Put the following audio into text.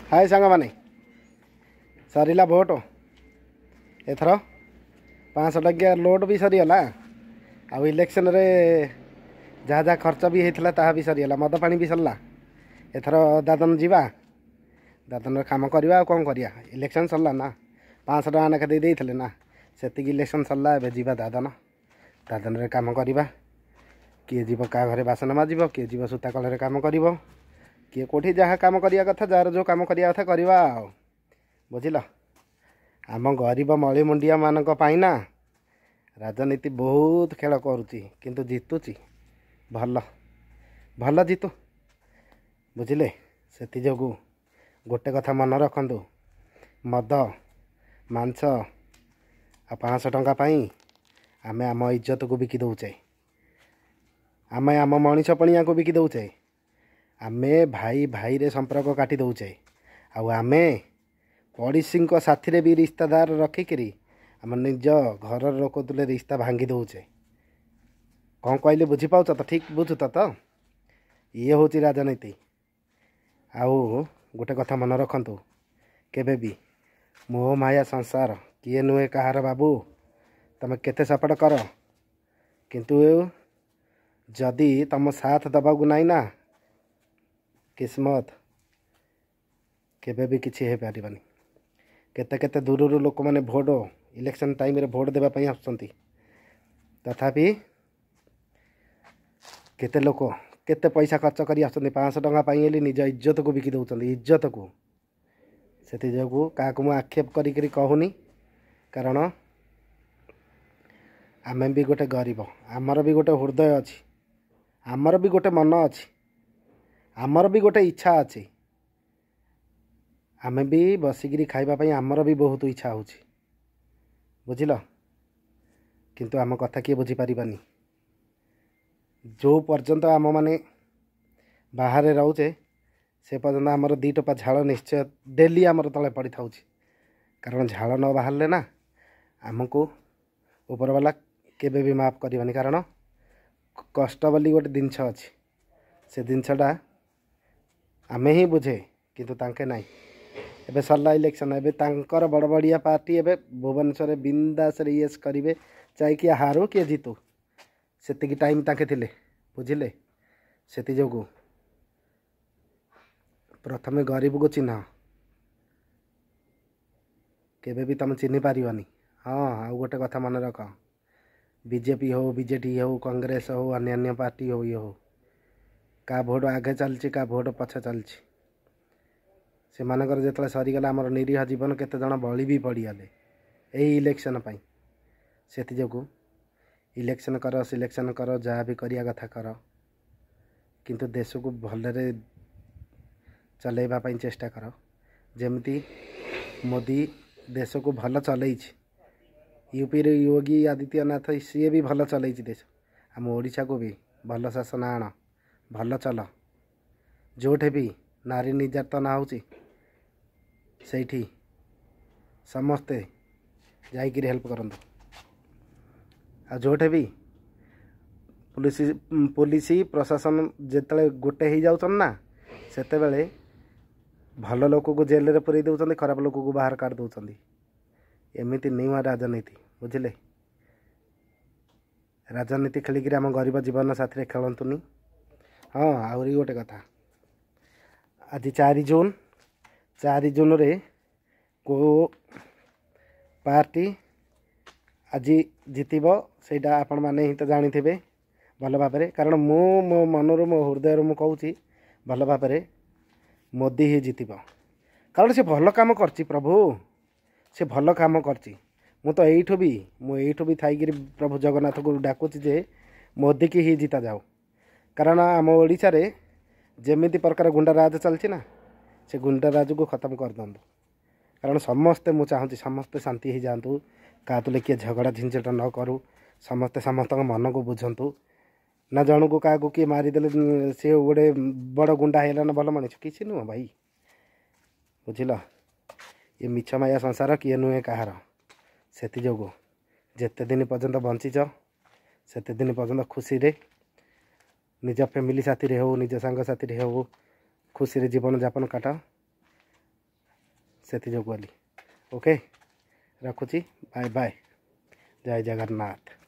ହାଏ ସାଙ୍ଗମାନେ, ସରିଲା ଭୋଟ। ଏଥର 500 ଟଙ୍କିଆ ଲୋଡ଼ ବି ସରିଗଲା, ଆଉ ଇଲେକ୍ସନରେ ଯାହା ଯାହା ଖର୍ଚ୍ଚ ବି ହେଇଥିଲା ତାହା ବି ସରିଗଲା, ମଦ ପାଣି ବି ସରିଲା। ଏଥର ଦାଦନ ଯିବା, ଦାଦନରେ କାମ କରିବା। ଆଉ କ'ଣ କରିବା? ଇଲେକ୍ସନ୍ ସରିଲା ନା, 500 ଟଙ୍କା ଲେଖା ଦେଇ ଦେଇଥିଲେ ନା, ସେତିକି ଇଲେକ୍ସନ୍ ସରିଲା। ଏବେ ଯିବା ଦାଦନ, ଦାଦନରେ କାମ କରିବା। କିଏ ଯିବ କାହା ଘରେ ବାସନ ମାଜିବ, କିଏ ଯିବ ସୂତା କଳରେ କାମ କରିବ, କିଏ କେଉଁଠି ଯାହା କାମ କରିବା କଥା, ଯାହାର ଯେଉଁ କାମ କରିବା କଥା କରିବା ଆଉ, ବୁଝିଲ? ଆମ ଗରିବ ମଳିମୁଣ୍ଡିଆମାନଙ୍କ ପାଇଁ ନା ରାଜନୀତି ବହୁତ ଖେଳ କରୁଛି, କିନ୍ତୁ ଜିତୁଛି ଭଲ ଭଲ ଜିତୁ, ବୁଝିଲେ? ସେଥିଯୋଗୁଁ ଗୋଟେ କଥା ମନେ ରଖନ୍ତୁ, ମଦ ମାଂସ ଆଉ 500 ଟଙ୍କା ପାଇଁ ଆମେ ଆମ ଇଜ୍ଜତକୁ ବିକି ଦେଉଛେ, ଆମେ ଆମ ମଣିଷ ପଣିଆକୁ ବିକି ଦେଉଛେ, ଆମେ ଭାଇ ଭାଇରେ ସମ୍ପର୍କ କାଟି ଦେଉଛେ, ଆଉ ଆମେ ପଡ଼ୋଶୀଙ୍କ ସାଥିରେ ବି ରିସ୍ତାଦାର ରଖିକିରି ଆମ ନିଜ ଘରର ଲୋକ ତୁଲେ ରିସ୍ତା ଭାଙ୍ଗି ଦେଉଛେ। କ'ଣ କହିଲେ ବୁଝିପାରୁଛ ତ? ଠିକ୍ ବୁଝୁଛ ତ? ଇଏ ହେଉଛି ରାଜନୀତି। ଆଉ ଗୋଟେ କଥା ମନେ ରଖନ୍ତୁ, କେବେ ବି ମୋହ ମାୟା ସଂସାର କିଏ ନୁହେଁ କାହାର ବାବୁ। ତୁମେ କେତେ ସପୋର୍ଟ କର, କିନ୍ତୁ ଯଦି ତୁମ ସାଥ ଦେବାକୁ ନାହିଁ ନା, କିସ୍ମତ କେବେ ବି କିଛି ହେଇପାରିବନି। କେତେ କେତେ ଦୂରରୁ ଲୋକମାନେ ଭୋଟ ଇଲେକ୍ସନ୍ ଟାଇମ୍ରେ ଭୋଟ ଦେବା ପାଇଁ ଆସୁଛନ୍ତି, ତଥାପି କେତେ ଲୋକ କେତେ ପଇସା ଖର୍ଚ୍ଚ କରି ଆସୁଛନ୍ତି 500 ଟଙ୍କା ପାଇଁ ହେଲେ ନିଜ ଇଜ୍ଜତକୁ ବିକି ଦେଉଛନ୍ତି, ଇଜ୍ଜତକୁ। ସେଥିଯୋଗୁଁ କାହାକୁ ମୁଁ ଆକ୍ଷେପ କରିକିରି କହୁନି, କାରଣ ଆମେ ବି ଗୋଟେ ଗରିବ, ଆମର ବି ଗୋଟେ ହୃଦୟ ଅଛି, ଆମର ବି ଗୋଟେ ମନ ଅଛି, ଆମର ବି ଗୋଟେ ଇଚ୍ଛା ଅଛି। ଆମେ ବି ବସିକିରି ଖାଇବା ପାଇଁ ଆମର ବି ବହୁତ ଇଚ୍ଛା ହେଉଛି, ବୁଝିଲ? କିନ୍ତୁ ଆମ କଥା କିଏ ବୁଝିପାରିବନି। ଯେଉଁ ପର୍ଯ୍ୟନ୍ତ ଆମମାନେ ବାହାରେ ରହୁଛେ, ସେ ପର୍ଯ୍ୟନ୍ତ ଆମର 2 ଟୋପା ଝାଳ ନିଶ୍ଚୟ ଡେଲି ଆମର ତଳେ ପଡ଼ିଥାଉଛି। କାରଣ ଝାଳ ନ ବାହାରିଲେ ନା ଆମକୁ ଉପରବାଲା କେବେ ବି ମାଫ କରିବନି। କାରଣ କଷ୍ଟ ବୋଲି ଗୋଟେ ଜିନିଷ ଅଛି, ସେ ଜିନିଷଟା ଆମେ ହିଁ ବୁଝେ, କିନ୍ତୁ ତାଙ୍କେ ନାହିଁ। ଏବେ ସରିଲା ଇଲେକ୍ସନ୍, ଏବେ ତାଙ୍କର ବଡ଼ ବଡ଼ିଆ ପାର୍ଟି ଏବେ ଭୁବନେଶ୍ୱରରେ ବିନ୍ଦାସରେ ୟେସ୍ କରିବେ, ଚାହି କିଏ ହାରୁ କିଏ ଜିତୁ, ସେତିକି ଟାଇମ୍ ତାଙ୍କେ ଥିଲେ, ବୁଝିଲେ? ସେଥିଯୋଗୁଁ ପ୍ରଥମେ ଗରିବକୁ ଚିହ୍ନ, କେବେ ବି ତୁମେ ଚିହ୍ନି ପାରିବନି। ହଁ, ଆଉ ଗୋଟେ କଥା ମନେ ରଖ, ବିଜେପି ହଉ, ବିଜେଡ଼ି ହଉ, କଂଗ୍ରେସ ହଉ, ଅନ୍ୟାନ୍ୟ ପାର୍ଟି ହଉ, ଇଏ ହଉ, କାହା ଭୋଟ ଆଗେ ଚାଲିଛି, କାହା ଭୋଟ ପଛେ ଚାଲିଛି। ସେମାନଙ୍କର ଯେତେବେଳେ ସରିଗଲା, ଆମର ନିରୀହ ଜୀବନ କେତେ ଜଣ ବଳି ବି ପଡ଼ିଗଲେ ଏଇ ଇଲେକ୍ସନ୍ ପାଇଁ। ସେଥିଯୋଗୁଁ ଇଲେକ୍ସନ୍ କର, ସିଲେକ୍ସନ୍ କର, ଯାହା ବି କରିବା କଥା କର, କିନ୍ତୁ ଦେଶକୁ ଭଲରେ ଚଲେଇବା ପାଇଁ ଚେଷ୍ଟା କର। ଯେମିତି ମୋଦି ଦେଶକୁ ଭଲ ଚଲେଇଛି, ୟୁପିରେ ୟୋଗୀ ଆଦିତ୍ୟନାଥ ସିଏ ବି ଭଲ ଚଲେଇଛି ଦେଶ, ଆମ ଓଡ଼ିଶାକୁ ବି ଭଲ ଶାସନ ଆଣ, ଭଲ ଚଲ। ଯେଉଁଠି ବି ନାରୀ ନିର୍ଯାତନା ହେଉଛି ସେଇଠି ସମସ୍ତେ ଯାଇକିରି ହେଲ୍ପ କରନ୍ତୁ। ଆଉ ଯେଉଁଠି ବି ପୋଲିସ ପ୍ରଶାସନ ଯେତେବେଳେ ଗୋଟେ ହେଇଯାଉଛନ୍ତି ନା, ସେତେବେଳେ ଭଲ ଲୋକକୁ ଜେଲରେ ପୁରେଇ ଦେଉଛନ୍ତି, ଖରାପ ଲୋକକୁ ବାହାର କାଢ଼ି ଦେଉଛନ୍ତି। ଏମିତି ନୂଆ ରାଜନୀତି, ବୁଝିଲେ? ରାଜନୀତି ଖେଳିକିରି ଆମ ଗରିବ ଜୀବନ ସାଥିରେ ଖେଳନ୍ତୁନି। ହଁ, ଆହୁରି ଗୋଟେ କଥା, ଆଜି 4 ଜୁନ୍, 4 ଜୁନ୍ରେ କେଉଁ ପାର୍ଟି ଆଜି ଜିତିବ ସେଇଟା ଆପଣମାନେ ହିଁ ତ ଜାଣିଥିବେ ଭଲ ଭାବରେ। କାରଣ ମୁଁ ମୋ ମନରୁ ମୋ ହୃଦୟରୁ ମୁଁ କହୁଛି ଭଲ ଭାବରେ, ମୋଦି ହିଁ ଜିତିବ। କାରଣ ସେ ଭଲ କାମ କରିଛି ପ୍ରଭୁ, ସେ ଭଲ କାମ କରିଛି। ମୁଁ ତ ଏଇଠୁ ବି, ମୁଁ ଏଇଠୁ ବି ଥାଇକିରି ପ୍ରଭୁ ଜଗନ୍ନାଥକୁ ଡାକୁଛି ଯେ ମୋଦିକି ହିଁ ଜିତା ଯାଉ। କାରଣ ଆମ ଓଡ଼ିଶାରେ ଯେମିତି ପ୍ରକାର ଗୁଣ୍ଡା ରାଜ ଚାଲିଛି ନା, ସେ ଗୁଣ୍ଡା ରାଜକୁ ଖତମ କରିଦିଅନ୍ତୁ। କାରଣ ସମସ୍ତେ, ମୁଁ ଚାହୁଁଛି ସମସ୍ତେ ଶାନ୍ତି ହେଇଯାଆନ୍ତୁ, କାହା ତୁଲେ କିଏ ଝଗଡ଼ା ଝିଞ୍ଝଟ ନ କରୁ, ସମସ୍ତେ ସମସ୍ତଙ୍କ ମନକୁ ବୁଝନ୍ତୁ ନା। ଜଣକୁ କାହାକୁ କିଏ ମାରିଦେଲେ ସିଏ ଗୋଟେ ବଡ଼ ଗୁଣ୍ଡା ହେଇଗଲା ନା ଭଲ ମଣିଷ, କିଛି ନୁହଁ ଭାଇ, ବୁଝିଲ? ଏ ମିଛ ମାୟା ସଂସାର କିଏ ନୁହେଁ କାହାର। ସେଥିଯୋଗୁଁ ଯେତେ ଦିନ ପର୍ଯ୍ୟନ୍ତ ବଞ୍ଚିଛ ସେତେ ଦିନ ପର୍ଯ୍ୟନ୍ତ ଖୁସିରେ ନିଜ ଫ୍ୟାମିଲି ସାଥିରେ ହେଉ, ନିଜ ସାଙ୍ଗସାଥିରେ ହେଉ, ଖୁସିରେ ଜୀବନଯାପନ କାଟ। ସେଥିଯୋଗୁଁ ବୋଲି। ଓକେ, ରଖୁଛି, ବାଏ ବାଏ, ଜୟ ଜଗନ୍ନାଥ।